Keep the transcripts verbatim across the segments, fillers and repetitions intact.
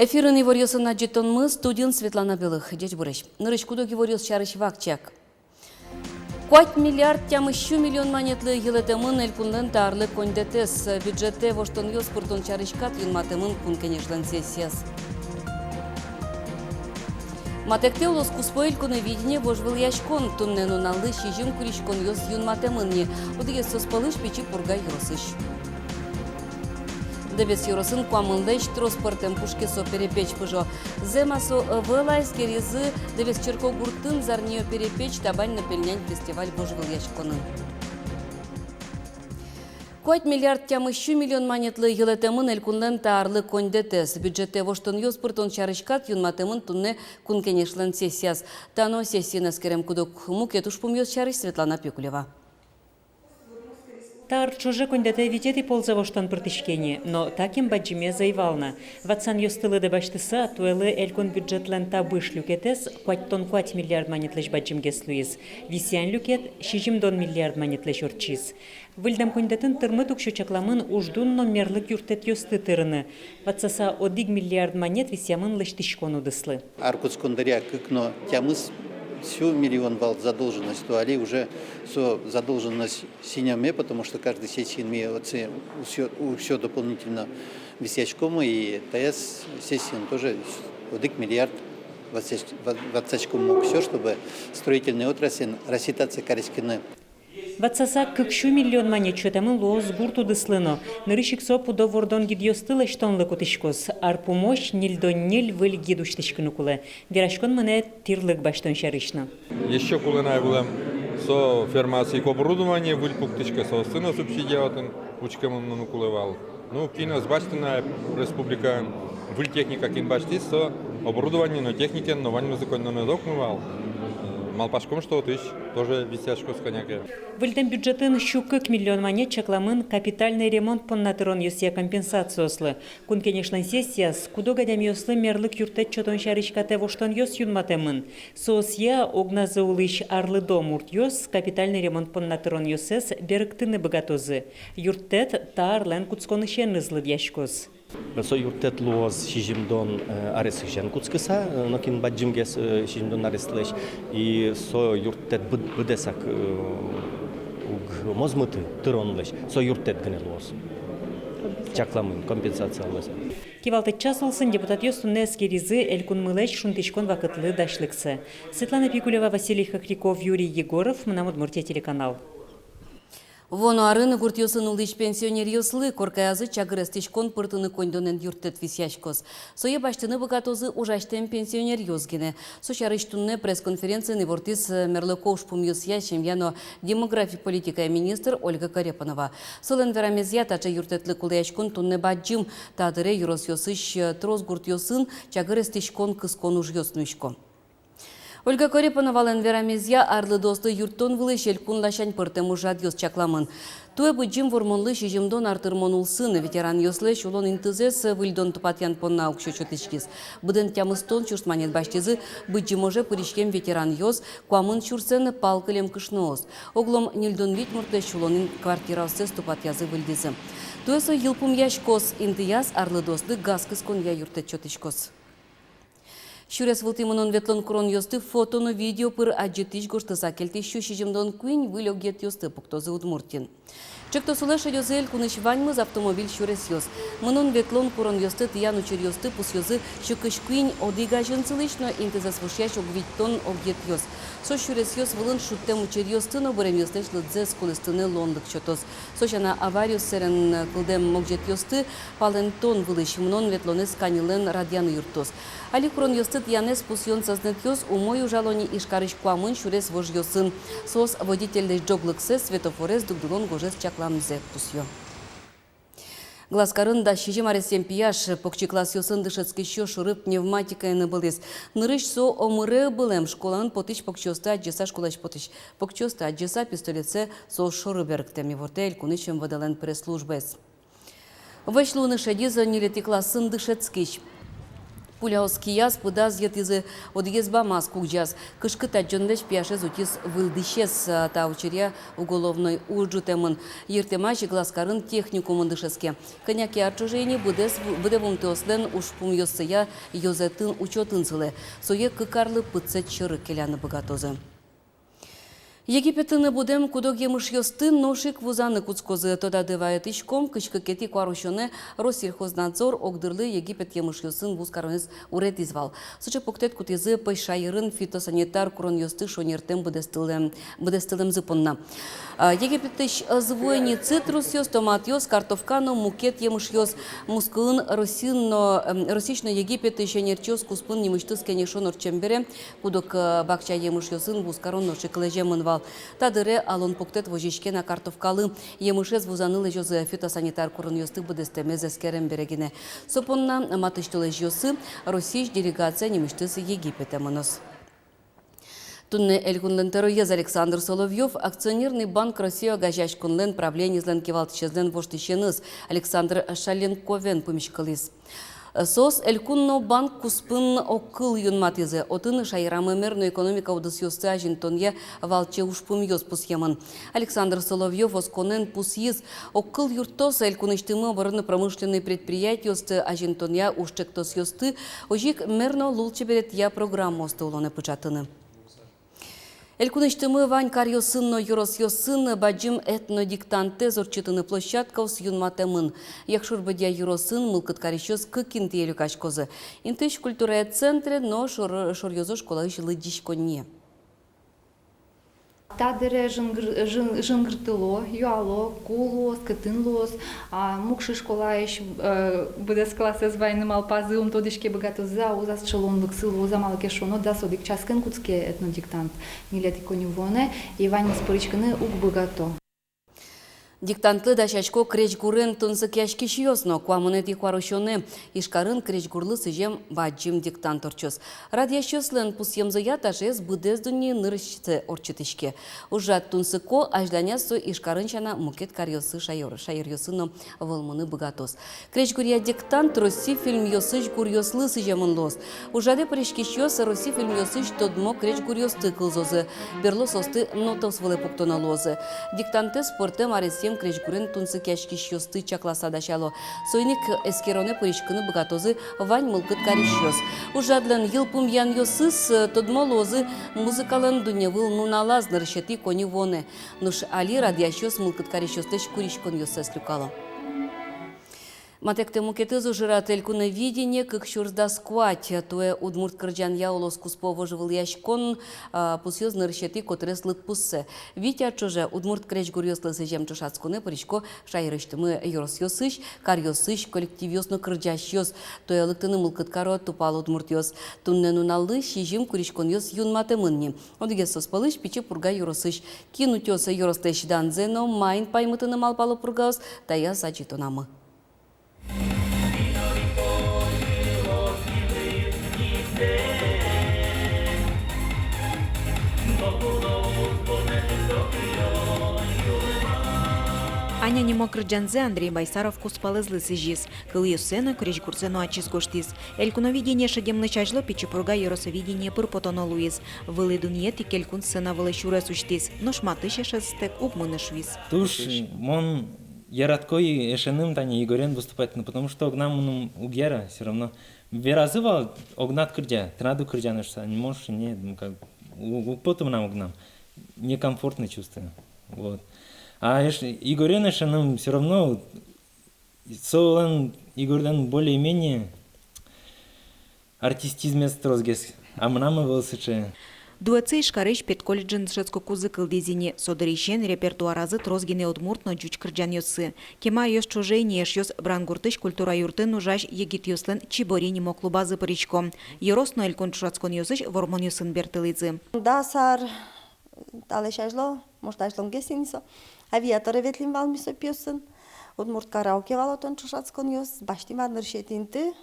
Эфирын иворъёсын адӟытонмы, студиын Светлана Белых. Ӟечбуресь! Нырысь куд-ог иворъёс сярысь вакчияк. Куать миллиард тямыссю миллион манетлы йылэтэмын элькунлэн та арлы коньдэтэз. Бюджетэ воштонъёс пыртон сярысь кат юнматэмын Кун Кенешлэн сессияз. Матэктэ улоскуспо «Элькуновидение» вожвылъяськон. Туннэ нуналлы сизьым куриськонъёс юнматэмын ни. Одӥгез соос пӧлысь Пичи Пурга ёросысь. Дэбес ёросын куамынлэсь трос пӧртэм пушкесо перепеч пыжо. Зэм-а со, ӧвӧл-а, эскеризы Дэбес черкогуртын «Зарни перепеч» табань но пельнянь фестиваль вожвылъяськонын. Куать миллиард тямыссю миллион манетлы йылэтэмын элькунлэн та арлы коньдэтэз. Бюджетэ воштонъёс пыртон сярысь кат юнматэмын туннэ Кун Кенешлэн сессияз. Та но сессиын эскерем куд-ог мукет ужпумъёс сярысь Светлана Пикулева. Та ар ӵоже коньдэтэ витетӥ ползэ воштон пыртӥське ни, но та кем бадӟымез ӧй вал на. Ватсанъёсты лыдэ басьтыса, туэлы элькун бюджетлэн табыш люкетэз куатьтон куать миллиард манетлэсь бадӟымгес луиз, висъян люкет сизьымдон миллиард манетлэсь ортчиз. Выльдэм коньдэтын тырмыт уксё чакламын уждун но мерлык юрттэтъёсты тырыны. Ватсаса, одӥг миллиард манет висъямын лэсьтӥськон удыслы. Ар кутскон дыръя кык но тямыс сю миллион вал задолженность, то али уже со задолженность синъёме, потому что каждый сессиын ми отчы уксё, уксё дополнительно висъяськомы, и таяз сессиын тоже одӥг миллиард ватсась-, ва-, ватсаськомы уксё, чтобы строительной отрасльын рассчитаться кариськыны. Ватсаса, кык сю миллион манет сётэмын луоз гурт удыслы но. Нырысь ик со пудо вордон гидъёсты лэсьтонлы кутӥськоз. Ар пумозь ньыльдон ньыль выль гид усьтӥськыны кулэ. Вераськон мынэ тӥрлык басьтон сярысь но. Ещё кулэ на ай вылэм со фермаос ик оборудование выль пуктӥське, соослы но субсидия отын учкемын мыны кулэ вал. Ну, кин ӧз басьты на республикаын выль техника, кин басьтӥз, со оборудование но, техникен но ваньмызлы коньдон ӧз окмы вал. Малпаськом, что отысь тоже висъяськоз кӧня ке. Выльдэм бюджетын сю кык миллион манет чакламын капитальный ремонт понна тыронъёсъя компенсациослы. Кун Кенешлэн сессияз куд-ог адямиослы мерлык юрттэт сётон сярысь катэ воштонъёс юнматэмын. Соосъя огназэ улӥсь «Арлыдо» муртъёс капитальный ремонт понна тыронъёссэс берыктыны быгатозы. Юрттэт та арлэн кутсконысеныз лыдъяськоз. Со юрттэт луоз сизьымдон, э, аресысен кутскыса, э, нокин бадӟымгес, э, сизьымдон аресысь. И со юрттэт быд-, быдэсак, э, уг мозмыты тыронлэсь, со юрттэт гинэ луоз. Чакламын компенсация луоз. Кивалтэт час улсын депутатъёс туннэ эскеризы элькунмылэсь шунтӥськон вакытлы дасьлыксэ. Светлана Пикулева, Василий Хохряков, Юрий Егоров, «Мынам Удмуртие» телеканал. Вуоно арын гуртъёсын улӥсь пенсионеръёслы коркаязы чагыр эстӥськон пыртыны коньдонэн юрттэт висъяськоз. Сое басьтыны быгатозы ужасьтэм пенсионеръёс гинэ. Со сярысь туннэ пресс-конференциын ивортӥз, э, мерлыко ужпумъёсъя, семья но демографи политикая министр Ольга Корепанова. Солэн верамезъя, таӵе юрттэтлы кулэяськон туннэ бадӟым. Та дыре ёросъёсысь, э, трос гуртъёсын чагыр эстӥськон кыскон ужъёс нуисько. Ольга Корепановалэн верамезъя, арлыдоослы юрттон вылысь элькун ласянь пӧртэм ужрадъёс чакламын. Туэ Быдӟым Вормонлы сизьымдон ар тырмон улсын ветеранъёслэсь улон интызэс выльдон-тупатъян понна уксё сётӥськиз. Быдэн тямыстон сюрс манет басьтӥзы Быдӟым оже пыриськем ветеранъёс, куамын сюрсэн пал кылем кышноос. Оглом ньыльдон вить муртлэсь улонын квартираоссэс тупатъязы, выльдӥзы. Туэ со йылпумъяськоз, интыяз арлыдоослы газ кысконъя юрттэт сётӥськоз. Сюрес вылтӥ мынон-ветлон куронъёсты фото но видео пыр адӟытӥсь гожтыса кельтӥсь сю сизьымдон куинь выль огъетъёсты пуктозы Удмуртиын. Ӵектосулэ шедёзы элькунысь ваньмыз автомобиль сюресъёс. Мынон-ветлон куронъёсты тӥян учыръёсты пусъёзы сю кызь куинь одӥг азьын сылӥсь но интызэс вошъясь ог витьтон огъетъёс. Со сюресъёс вылын шудтэм учыръёсты но быремъёслэсь лыдзэс кулэстыны луонлык сётоз. Со сяна, авариос сэрен кылдэм огъетъёсты палэнтон вылысь мынон-ветлонэз каньылэн радъяны юрттоз. Али куронъёсты тӥянэз пусъён сӧзнэтъёс умой ужало ни Ижкарысь куамын сюрес вожъёсын. Соос водительлэсь ӝоглыксэс, светофорез, дугдылон гожез чакламзэ пусъё. Глазкарын дас сизьым аресъем пияш покчи классъёсын дышетскисьёс шоры пневматикаен ыбылӥз. Нырысь со омыре ыбылэм, школаын потӥсь покчиосты адӟыса, школаысь потӥсь покчиосты адӟыса, пистолетсэ соос шоры берыктэм, ивортэ элькунысь МВД-лэн пресс-службаез. Вӧсь луыны шедиз ньылетӥ классын дышетскись. Пуляос кияз, пыдаз йӧтӥзы, одӥгез бамаз, кугӟаз. Кышкыт адӟонлэсь пияшез утиз выльдӥсез. Та учыръя уголовной уж ӝутэмын. Йыртэмась Глазкарын техникумын дышетске. Кӧня ке ар ӵоже ини быдэс ву-, быдэ вуымтэослэн ужпумъёссыя ёзэтын учётын сылэ. Сое кык арлы пытсэт сьӧры келяны быгатозы. Египетын будэм куд-ог емышъёсты нош ик вузаны кутскозы. Тодады вайытӥськом, кызь кыкетӥ куарусёнэ Россельхознадзор огдырлы Египет емышъёсын вузкаронэз уретӥз вал. Сыӵе пуктэт кутӥзы пӧсь шаерын фитосанитар куронъёсты шонертэм быдэстылэм-, быдэстылэмзы понна. А, Египетысь ӧз вуэ ни цитрусъёс, томатъёс, картовка но мукет емышъёс. Москваын Россиын но, эм, Россиысь но Египетысь ӧнерчиос куспын нимысьтыз кенешон ортчем бере, куд-ог, э, бакча емышъёсын вузкарон нош ик лэземын вал. Та дыре алон пуктэт возиське на картовкалы. Емышез вузаны лэзёзы фитосанитар куронъёсты быдэстэмез эскерем бере гинэ. Со понна матысь толэзьёсы Россиысь делегация нимысьтыз Египетэ мыноз. Туннэ элькунлэн тӧроез Александр Соловьёв Акционерный банк России огазеяськонлэн правлениезлэн кивалтӥсезлэн воштӥсеныз Александр Шаленковен пумиськылӥз. Соос элькун но банк куспын огкыл юнматӥзы. Отын шаерамы мер но экономика удысъёсты азинтонъя валче ужпумъёс пусъемын. Александр Соловьёв осконэн пусйиз: огкыл юрттоз элькунысьтымы оборонно-промышленной предприятиосты азинтонъя ужтэктосъёсты, озьы ик мер но лулчеберетъя программаосты улонэ пыӵатыны. Элькунысьтымы вань каръёсын но ёросъёсын бадӟым этнодиктантэз ортчытыны площадкаос юнматэмын. Якшур-Бӧдья ёросын мылкыд карисьёс кык интые люкаськозы: интыысь культурая центре но шор-, шоръёзо школаысь лыдӟиськонние. Та дыре жингыр-, жин-, жингыртыло, юало, ку луоз, кытын луоз. А Мукшы школаысь, э, быдэс классэз вайыны малпазы, ум тодӥське, быгатозы-а, уз-а сыӵе луонлыксы, луоз-а, малы ке шуоно, дас одӥг часкын кутске этнодиктант, ньылетӥ коньывуонэ, и ваньмыз пыриськыны уг быгато. Диктантлы дасясько крезьгурен тунсыкъяськисьёс но. Куамынэтӥ куарусёнэ Ижкарын крезьгурлы сӥзем бадӟым диктант ортчоз. Радъясьёслэн пусъемзыя, таӵеез быдэс дуннеын нырысьсэ ортчытӥське. Ужрад тунсыко, азьланяз со Ижкарын сяна мукет каръёсы, шаер-, шаеръёсы но вӧлмыны быгатоз. Крезьгуръя диктант Россиысь фильмъёсысь гуръёслы сӥземын луоз. Ужрадэ пыриськисьёс Россиысь фильмъёсысь тодмо крезьгуръёсты кылзозы. Берло соосты нотаос вылэ пуктоно луозы. Диктантэз пӧртэм аресъем крезьгурен тунсыкъяськисьёсты чакласа дасяло. Соин ик эскеронэ пыриськыны быгатозы вань мылкыд карисьёс. Ужрадлэн йылпумъянъёсыз, э, тодмо луозы музыкалэн дунневыл нуналаз, нырысетӥ коньывуонэ. Нош али радъясьёс мылкыд карисьёслэсь куриськонъёссэс люкало. Матэктэ мукетыз ужрад: «Элькуновидение кык сюрс дас куать». Туэ удмурт кырӟанъя улос куспо вожвылъяськон, а, пусъёз нырысетӥ котырес лыдпуссэ. Вить ар ӵоже удмурт крезьгуръёслы сӥзем ӵошатсконэ пырисько шаерысьтымы ёросъёсысь, каръёсысь коллективъёс но кырӟасьёс. Туэ лыктыны мылкыд каро тупал удмуртъёс. Туннэ нуналлы сизьым куриськонъёс юнматэмын ни. Одӥгез соос пӧлысь Пичи Пурга ёросысь. Кин утёз ёрослэсь данзэ но маин паймытыны малпало пургаос, таяз адӟытонамы. «Аня» нимо кырӟанзэ Андрей Байсаров кузпалэзлы сӥзиз. Кылъёссэ но, крезьгурзэ но ачиз гожтӥз. «Элькуновидение» шедемлэсь азьло Пичи Пурга ёросовидение пыр потоно луиз. Вылӥ дунъет ик элькун сцена вылэ сюрес усьтӥз. Нош матысь эшезтэк уг мыны шуиз. Туж мон яратӥсько эшеным, тани, Игорен выступать, ну, потому что огнам мыным уг яра, всё равно. Веразы вал: огнад кырӟа, тынад уг кырӟаны шуса, не можешь, не, ну, как, у-, уг поты мынам огнам. Некомфортно чувствую. Вот. А эш-, Игорен эшеным всё равно, солэн, Игорьлэн, более-менее артистизмез тросгес, а мынам ӧвӧл сыӵе. Дуэтсы Ижкарысь педколледжын дышетскыкузы кылдӥз ини. Со дырысен репертуаразы трос гинэ удмурт но ӟуч кырӟанъёссы. Кема ӧс ӵоже ини эшъёс Брангуртысь культура юртын ужась егитъёслэн «Чибори» нимо клубазы пырисько. Ёрос но элькун ӵошатсконъёсысь вормонъёсын бертылӥзы. Дас ар талэсь азьло, может, азьлонгес ини со, «Авиаторе» ветлӥм вал ми со пиосын. Удмурт караоке вал отын ӵошатсконъёс, басьтӥм ар нырысетӥ инты.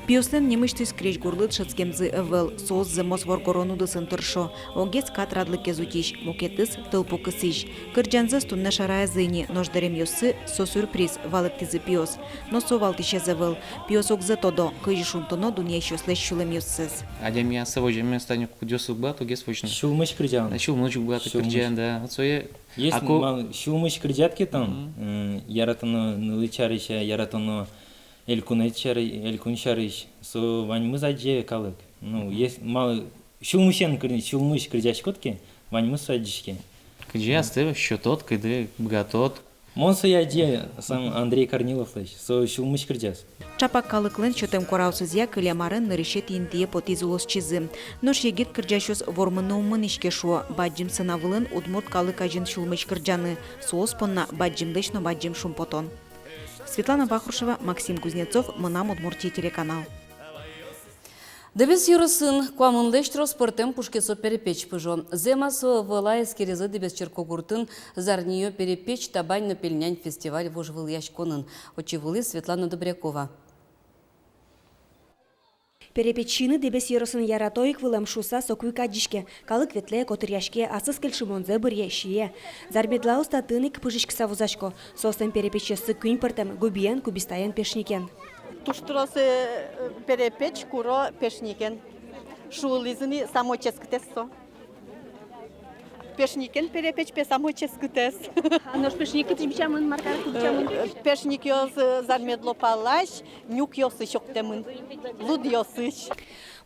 Пиослэн нимысьтыз крезьгурлы дышетскемзы ӧвӧл, соос зэмос воргорон удысын тыршо, огез катрадлыкез утись, мукетыз тылпу кысӥсь. Кырӟанзэс туннэ шараязы ини, нош дэремъёссы со сюрприз, валэктӥзы пиос. Но со валтӥсез ӧвӧл. Пиос огзэ тодо, кызьы шунтоно дунъясьёслэсь сюлэмъёссэс. Адями ассэ возьмемез тани кудъёсыз уг быгато огез возьыны. Сюлмысь кырӟан. Да, сюлмысь уг быгато кырӟан, да. Вот сое. Есть, а ку- малы сюлмысь кырӟад ке тон, э, яратоно нылыд сярысь, яратоно элькунэд сяры-, элькун сярысь, со ваньмыз адӟе калык. Ну, есть, малы сюлмысен кыр-, сюлмысь кырӟаськод ке, ваньмыз со адӟиське. Кызьы астэ сётод, кызьы быгатод. Мон сое адӟи сам Андрей Корниловлэсь, со сюлмысь кырӟаз. Ӵапак калыклэн сётэм куараосызъя кылем арын нырысетӥ интые потӥз улосчизы. Нош егит кырӟасьёс вормыны ум мыниське, шуо, бадӟым сцена вылын удмурт калык азьын сюлмысь кырӟаны. Соос понна бадӟымлэсь но бадӟым шумпотон. Светлана Вахрушева, Максим Кузнецов, «Мынам Удмуртие» телеканал. Дэбес ёросын куамынлэсь трос пӧртэм пушкесо перепеч пыжо. Зэм-а со, ӧвӧл-а, эскеризы Дэбес черкогуртын «Зарниё перепеч, табань но пельнянь» фестиваль вожвылъяськонын. Отчы вуылӥз Светлана Добрякова. Перепеч сиыны Дэбес ёросын ярато ик вылэм шуыса соку ик адӟиське. Калык ветлэ, котыръяське, аслыз кельшымонзэ быръе, сие. Зармедлаос татын ик пыжиськыса вузасько. Соослэн перепечъёссы куинь пӧртэм: губиен, кубистаен, пешникен. Туж трос, э, перепеч куро пешникен. Шуылӥзы ни, самой ческытэз со. Пешникен перепеч пе самой ческытэз. А нош пешник кытысь бичамын, мар карыку бичамын? Э, пешникъёс, э, зармедло палась, нюкъёсысь октэмын, лудъёсысь.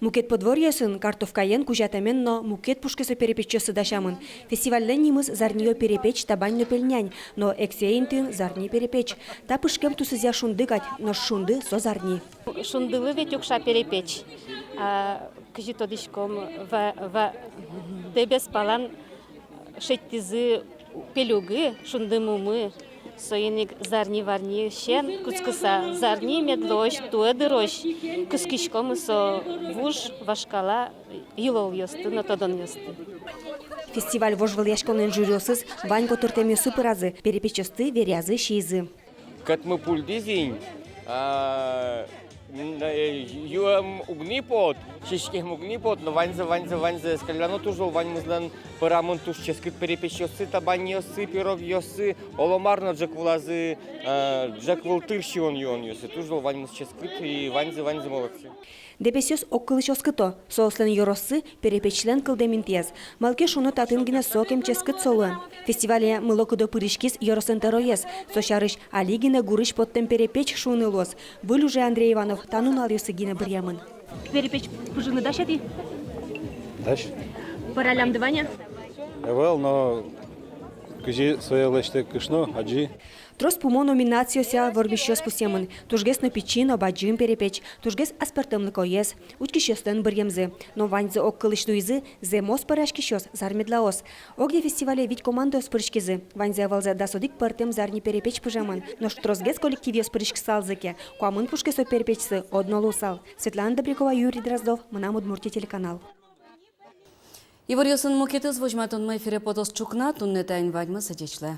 Мукет подворьеосын картовкаен, кузятэмен но мукет пушкесо перепечъёссы дасямын. Фестивальлэн нимыз «Зарниё перепеч, табань но пельнянь», но эксэй интыын «Зарни перепеч». Та пышкем тусызъя шунды кадь, нош шунды со зарни. Шундылы ведь укша перепеч. А, кызьы тодӥськом, ва-, ва-, Дэбес палан шедьтӥзы пелюгы, шундымумы, соин ик зарни-варниысен кутскыса, зарни мед луозь, туэ дырозь кыскиськомы со вуж вашкала йылолъёсты но тодонъёсты. Фестиваль вожвылъяськонын жюриосыз вань котыртэмъёсы пыразы, перепечъёсты веръязы, сиизы. Кӧтмы пульдӥз ини, а, н-, э, юэм уг ни пот, сиськем уг ни пот, но ваньзэ, ваньзэ, ваньзэ эскерляно. Туж зол ваньмызлэн пырамын туж ческыт перепечъёссы, табаньёссы, пирогъёссы, оло мар но ӝӧк вылазы, э, ӝӧк вылтыр сиён-юонъёссы. Туж зол ваньмыз ческыт и ваньзэ, ваньзэ молодцы. Дэбесъёс огкылысь оскыто, соослэн ёроссы — перепечлэн кылдэм интыез. Малы ке шуоно, татын гинэ сокем ческыт со луэ. Фестивале мылокыдо пыриськиз ёрослэн тӧроез. Со сярысь али гинэ гурысь поттэм перепеч шуыны луоз. Выль уже Андрей Иванов та нуналъёсы гинэ быръемын. Перепеч пыжыны дась-а тӥ? Дась. Пӧраллямды вань-а? Ӧвӧл, но кызьы сое лэсьтэ кышно, адӟи. Трос пумо номинациосъя вормисьёс пусъемын. Тужгес но пичи но бадӟым перепеч, тужгес аспӧртэмлыкоез, учкисьёслэн быръемзы. Но ваньзы огкылысь луизы, зэмос пӧраськисьёс, зармедлаос. Огъя фестивале вить командаос пыриськизы. Ваньзэ-валзэ дас одӥг пӧртэм зарни перепеч пыжемын. Нош тросгес коллективъёс пыриськысалзы ке, куамын пушкесо перепечсы одно луысал. Светлана Добрякова, Юрий Дроздов, «Мынам Удмуртие» телеканал. Иворъёсын мукетыз возьматонмы эфире потоз ӵукна. Туннэ таин ваньмыз. Ӟеч луэ.